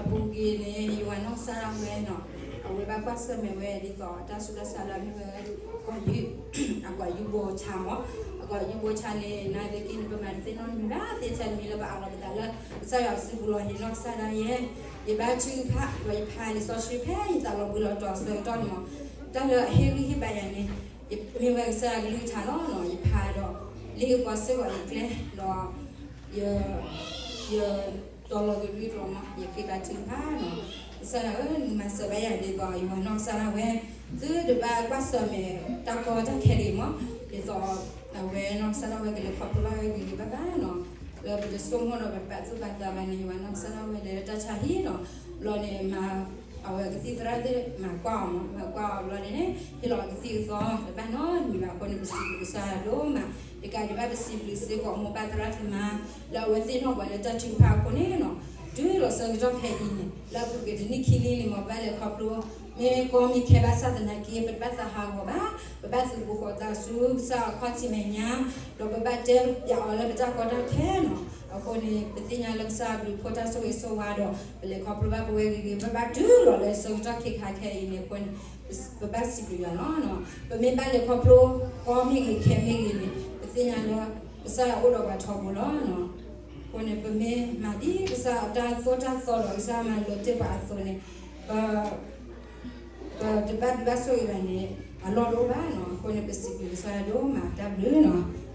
အပူၤကွံာ်န့ၣ် ယွၤနီၢ်ကစၢ်ဒၣ်ဝဲနီၤ, အဝဲဘၣ်ကွၢ်ဆၢၣ်မဲာ်ဝဲဒ်သိးတၢ်ဆူးတၢ်ဆါလၢအမ့ၢ်ဝဲ ကီၢ်ယူၢ် အကွၢ်ယူၢ်ဘိဆါမး, အကွၢ်ယူၢ်ဘိဆါန့ၣ် နာ်သက့န့ၣ် ပမၤတသ့နီတမံၤဘၣ်, သ့ထဲတမံၤလၢပအးလီၤပသးလၢ ကစၢ်ယွၤစုပူၤလီၤန့ၣ် နီၢ်ကစၢ်ဒၣ်ယဲ, ယဘါထုကဖၣ် ဒီးယဖးလံာ်စီဆှံဖဲယသးလီၤဘှံးလီၤတီၤအဆၢကတီၢ်န့ၣ်မး, တၢ်လၢအဟ့ၣ်ဂံၢ်ဟ့ၣ်ဘါယၤန့ၣ် ယမ့ၢ်ဝဲကစၢ်ယွၤကလုၢ်ကထါလီၤနီၤ, ယဖးဒီး လ့ၣ်ကပီၤစ့ၢ်ကီးယကျဲဒီး ယ ယတီၤလီၤကဒွံကျိာ်မး, ယဃ့ဘါထုကဖၣ်နီၤ, ကစၢ်ယွၤဧၢ, နမၤစၢၤဘၣ်ယၤဒ်သိး ယွၤနီၢ်ကစၢ်ဒၣ်ဝဲ သုတဘၣ်ကွၢ်ဆၢၣ်မဲာ်တၢ်ကီတၢ်ခဲတဂ့ၤမး, ဒ်သိး အဝဲနီၢ်ကစၢ်ဒၣ်ဝဲကလဲၤခီဖျိဘၣ်ဝဲဂ့ၤဂ့ၤဘၣ်ဘၣ်နီၤ, လၢပတဆိကမိၣ်ဒီးပပာ်သူၣ်ပာ်သးဘၣ်န့ၣ် ယွၤနီၢ်ကစၢ်ဒၣ်ဝဲလဲၤလၢတၢ်ဆါဟံၣ်နီၤ, ဘျီန့ၣ် မၤ အဝဲကသံၣ်သရၣ်သ့ၣ်မၤကွၢ်အီၤမး, မၤကွၢ်အီၤဘျီန့ၣ်န့ၣ် ဟ့ၣ်လီၤကသံၣ်ကသီတဘၣ်နီတမံၤဘၣ်အဃိန့ၣ် ပစံးဘျုးကစၢ်ယွၤဒိၣ်မး, တကးဒံးဘၣ်ပစံးဘျုးစ့ၢ်ကီးမိၢ်ပၢ်သရၣ်သမါ လၢအဝဲသ့ၣ်နီၣ်ပှၤလၢတၢ်ထုကဖၣ်အဃိန့ၣ်နီၤ, တုၤလီၤဆၢကတီၢ်ခဲအံၤန့ၣ် လၢအပူၤကွံာ်တနံၣ်ခံနံၣ်န့ၣ် မ်ပဘၣ်လဲၤခီဖျိ မ့ၢ်ကီမ့ၢ်ခဲဘၣ်ဆၣ်သနာ်က့ ပတဘၣ်သးဟးဂီၤဘၣ်, ပဘၣ်သုးဘူးဃီၤသးဆူကစၢ်အခီၣ်ထံးမဲာ်ညါ, ဒီးပဘၣ်တဲပၠးအီၤလၢပတၢ်ကီတၢ်ခဲနီၤ, အဃိန့ၣ် ပသ့ၣ်ညါလၢကစၢ်အဘျုးဖှိၣ်တၢ်ဆိၣ်ဂ့ၤဆိၣ်ဝါဒီး ပလဲၤခီဖျိဘၣ်ပဝဲဂ့ၤဂ့ၤဘၣ်ဘၣ်တုၤလီၤလၢဆၢကတီၢ်ခဲခါခဲအံၤန့ၣ်အဃိန့ၣ် ပဘၣ်စံးဘျုးယွၤလီၤ. ပမ့ၢ်ဘၣ်လဲၤခီဖျိ ကီမ့ၢ်ဂ့ၤခဲမ့ၢ်ဂ့ၤန့ၣ် ပသ့ၣ်ညါလၢ ကစၢ်ယွၤအိၣ်ဒီးပှၤထီဘိလီၤ. အဃိန့ၣ် ပမ့ၢ်မၤဒ်ကစၢ်အတၢ်သိၣ်တၢ်သီဒီးကစၢ်မၤလိာ်တ့ၢ်ပှၤအသိးန့ၣ် ပ ပတဘၣ်ဘျုးဘၣ်ဆိၣ်ဂ့ၤဘၣ်န့ၣ် အလီၢ်တအိၣ်ဘၣ်နီၤ. အဃိန့ၣ် ပစံးဘျုးကစၢ်ယွၤဒိၣ်မး တၢ်ဘျုးနီၤ.